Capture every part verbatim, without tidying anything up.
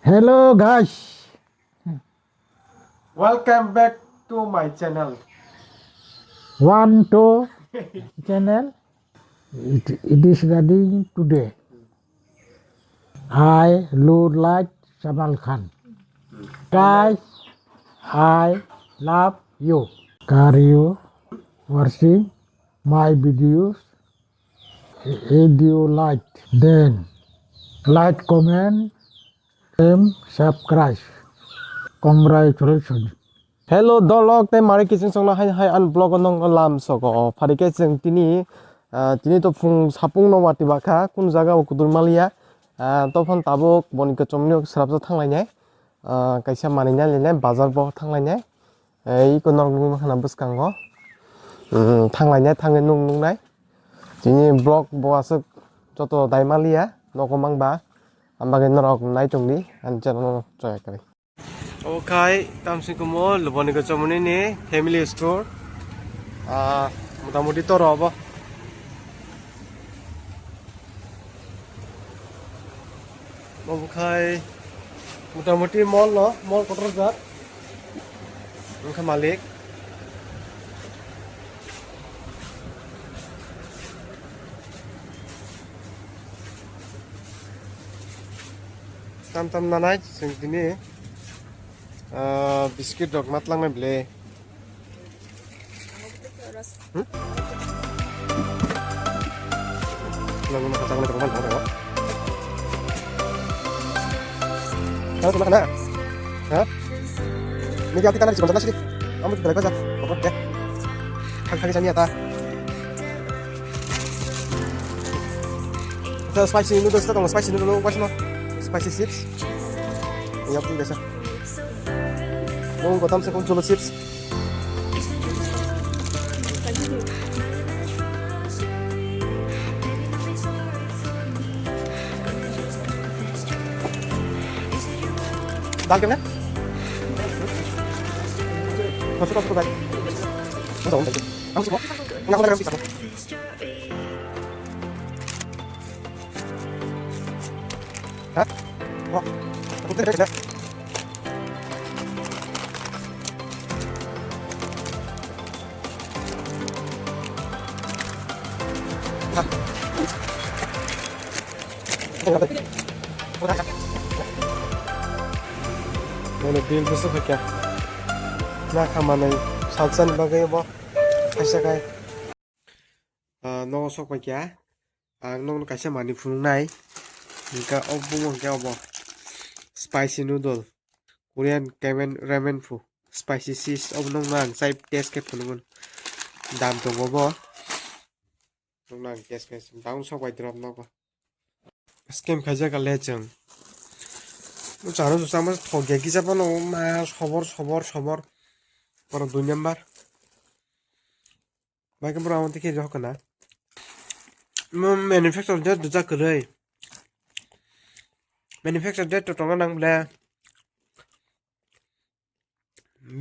Hello guys, welcome back to my channel. One to channel. It, it is getting today. I look like Jamal Khan. Guys, I love you. Are you watching my videos? If you like, then like, comment, and subscribe. Congratulations. Hello dolok tei mari kiching songno hai hai an vlog o nongno lam sogo. Phari khe chwng tini, ah, tini to phung sapung no wati bakha kun jaga o kudur maliya. Ah, to phon tabuk boni kwchomni srapsa thanglainai. Ah, kaisa manwi nai lene bazar bo thanglainai. Ei ko norok nugwi mankha na bwskango. Hmm, thanglainai thangwi nung nungnai. Tini vlog bo aswk joto dai maliya nogo mangba. Ambagwi norok naitongdi ani channel no choya kwrwi. Obo khai tamsing kumo luboni kwchomoni ni family store. Ah, motamuti toro obo. Obo khai motamuti mall no, mall kotor jak. Wngkha malik. Tam tam nanai chwng tini, ah, biscuit rok ma tlangnai ble. Hmm? Nang ma tlangnai rok ma tlangnai rok. Tang tong na? Ha? Ni jati kana chikon tang sini. Amu belai baja. Oke. Thang thang jani ata. Ito spicy noodles to, spicy noodle, what's more? Spicy chips. Yap, biasa. Mung kotam se kun chulo chips. Dal kemne? Masuk, masuk, guys. Masuk, masuk. Enggak, enggak, enggak bisa. Hah? Wah, aku tidak ada. Hah? Enggak ada. Mana bill besok kaya? Nah, kamanai salsan bagai bo. Kaisa kai. Ah, nogo sok pai kha. Ang nokno kaisa manwi phunuknai. Hwnkhe o bumung khe obo spicy noodle, Korean ramen, ramen pho, spicy cheese. Obo nokno ang chai test khe phunukgwn. Dam tongo bo. Nokno ang test khe, down sok bai drop nogo. Scam khaijak le chwng. Charo chwng sama thok ya kisa phano ma sobor, sobor, sobor. Oro dui number. Bai khe bro, amo tei khe rw hokna. Mo manufacture date rwjak kwrwi. Manufacture date to tongo nang ble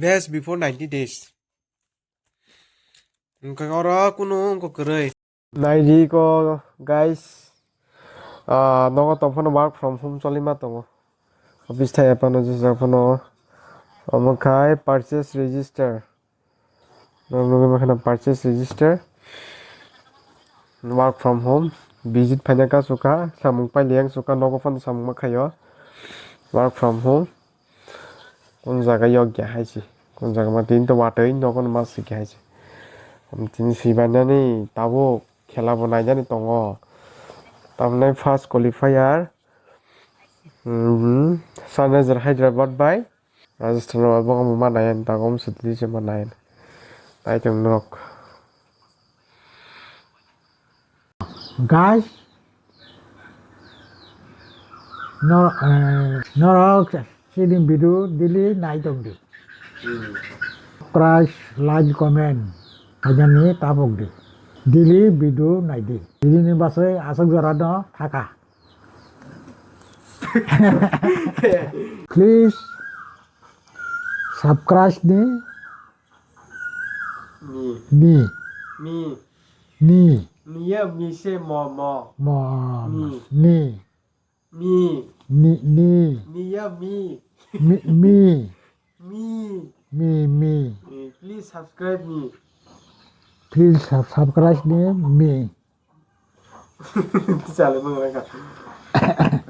best before ninety days. Hwnkhe oro kunu wngkha kwrwi. Naidi ko guys, ah, nogo tong phano work from home cholima tongo. Office thai phano jesa phano omo khai purchase register. Nang nugwi mankha na purchase register. Work from home. Visit phaina ka sukha, samung pailiyang sukha, nogo phano samung ma khaio. Work from home. Kun jaga yokya hai se. Kun jaga ma tini to watwi nogo ma sikya hai se. Tini sibainani tabuk khela bo nainani tongo. Tamni first qualifier, hmm, Sunrisers Hyderabad bai Rajasthan rok bo omo ma nai ani, tago omo sotwi se ma nai ani. Nai tong norok. Guys, no, eh, norok sini video daily nai tong di. Subscribe, like, comment, khaijani tabok di. Daily video nai di. Daily ni basai asok jora no thaka. Please subscribe ni. Ni. Ni. Ni. Ni. Ni ya mi se mo mo. Mo. Ni. Ni. Ni. Ni, ni. Ni ya mi. Mi, mi. Mi. Mi, mi. Eh, please subscribe me. Please sub-, subscribe me, me. Chale mo ka.